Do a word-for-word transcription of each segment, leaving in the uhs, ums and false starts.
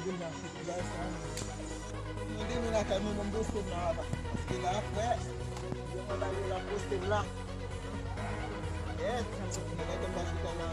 Mwen demen lakay mwen, mwen poste m nan apa. Paske la, frè, yo mwen ba yo la poste m la. Yèt, mwen mèt anba chita la.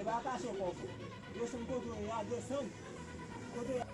E pa kache kò w. Desann kote w ye a, desann. Kote w ye a.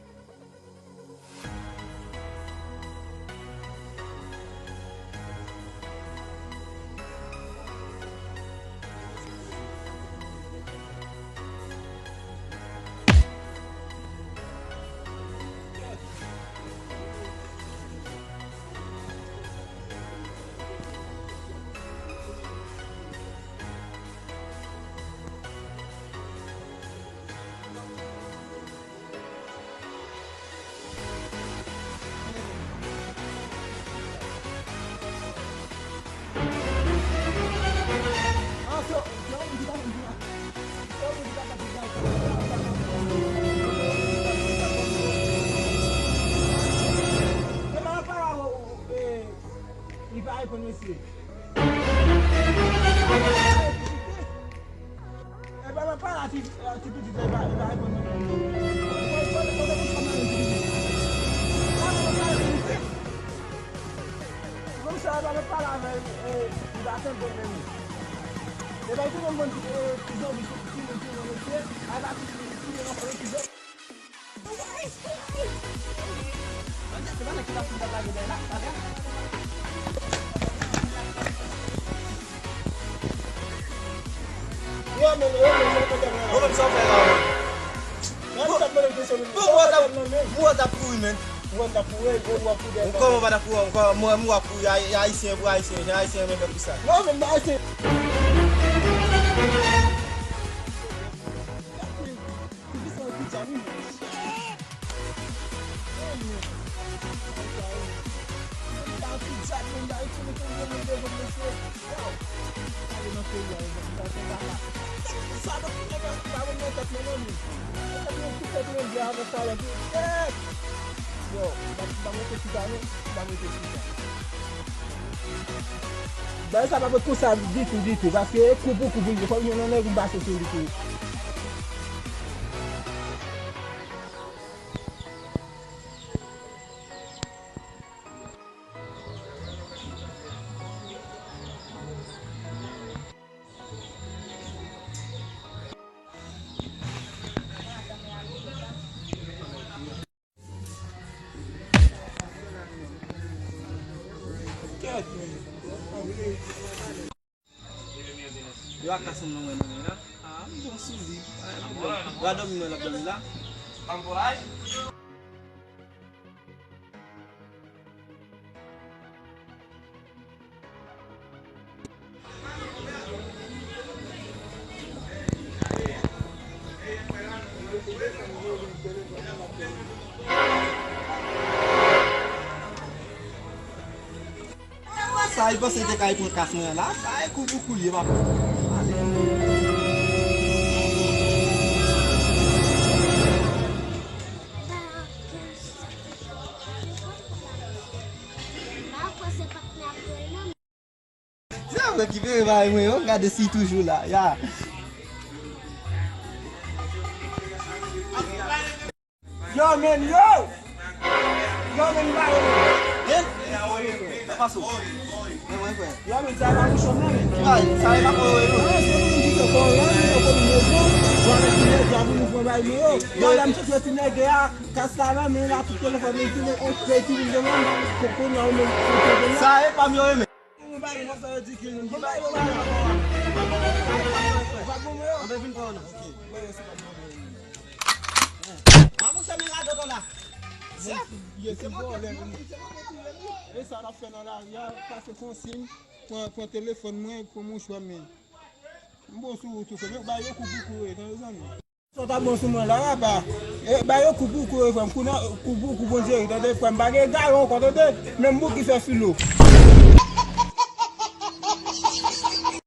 Li pa reponn mesye. E pa, pa, pa la, ti, ti pitit la, li pa, li pa reponn mwen. Kote, kote, kote bouch kòm nan ti pitit? Kòm sa, li pa met pale avè l, e, li pa tann bon menm. E pa tou konn bon ti, e, ti zanmi, ti moun, ti moun, mesye, a pa ti, ti moun, ti moun, ti moun. Yo, men, yo, men, sa w fè la? Bon, bon, w ap, w ap kouri, men. Ou kòman w pa ta kouri? Ou kòman, mwen, mwen w ap kouri, ay-, ayisyen pou ayisyen, jan ayisyen renmen fè pou sa. Non, men, ayisyen. Yo, m ap, m ap rete chita, non. M ap rete chita. Bagay sa pa konsa ditou, ditou, paske e kou pou kou pou l ye. Fòk jwenn yon nèg m pase sou li tou. Yo ak kason nan mwen nan men la. Ah, m bon sou li. Yo a dòmi mwen l ap dòmi la. Sa, li panse li te ka pran kas mwen an la. Sa, e kou pou kou li ye, papa. Se vre ki vere bay mwen, yo, gade si toujou la, ya. Yo, men, yo! Yo, Hein? Sa pase w? Men mwen frè. Yo, men sa pa pou chòm nan, men. Sa e pa pou yo, non. Non, se pou moun ki te konnen, yo konnen mezon, yo avèk ti nèg la pou nou pran bay nou yo. Yo, la, m chèche ti nèg la, kas la la, men la, tout telefòn, men ti nèg, on, fè ti moun de moun, pou konnen, ou men, pou konnen. Sa e pa m yo, men. Ou bay mwen fè yo di ki moun. Ou bay yo, bay yo. Pa bon, mwen. Anben vin pran nan. Ok. Mwen, se pa bon, mwen. A, mwen se men la, dodo la. Yo, se bon, lè. E sa l ap fè nan lari a, pase konsiy, pran, pran telefòn mwen, pran mouchwa, men. M bon sou ou tou, se men, ba yo kou pou kou, tande, zanmi. Sa ta bon sou mwen la, apa. E, ba yo kou pou kou, frè m, kou nan, kou pou kou, Bondye, tande, frè m, pa gen gayon ankò, tande, menm bouki fè filo.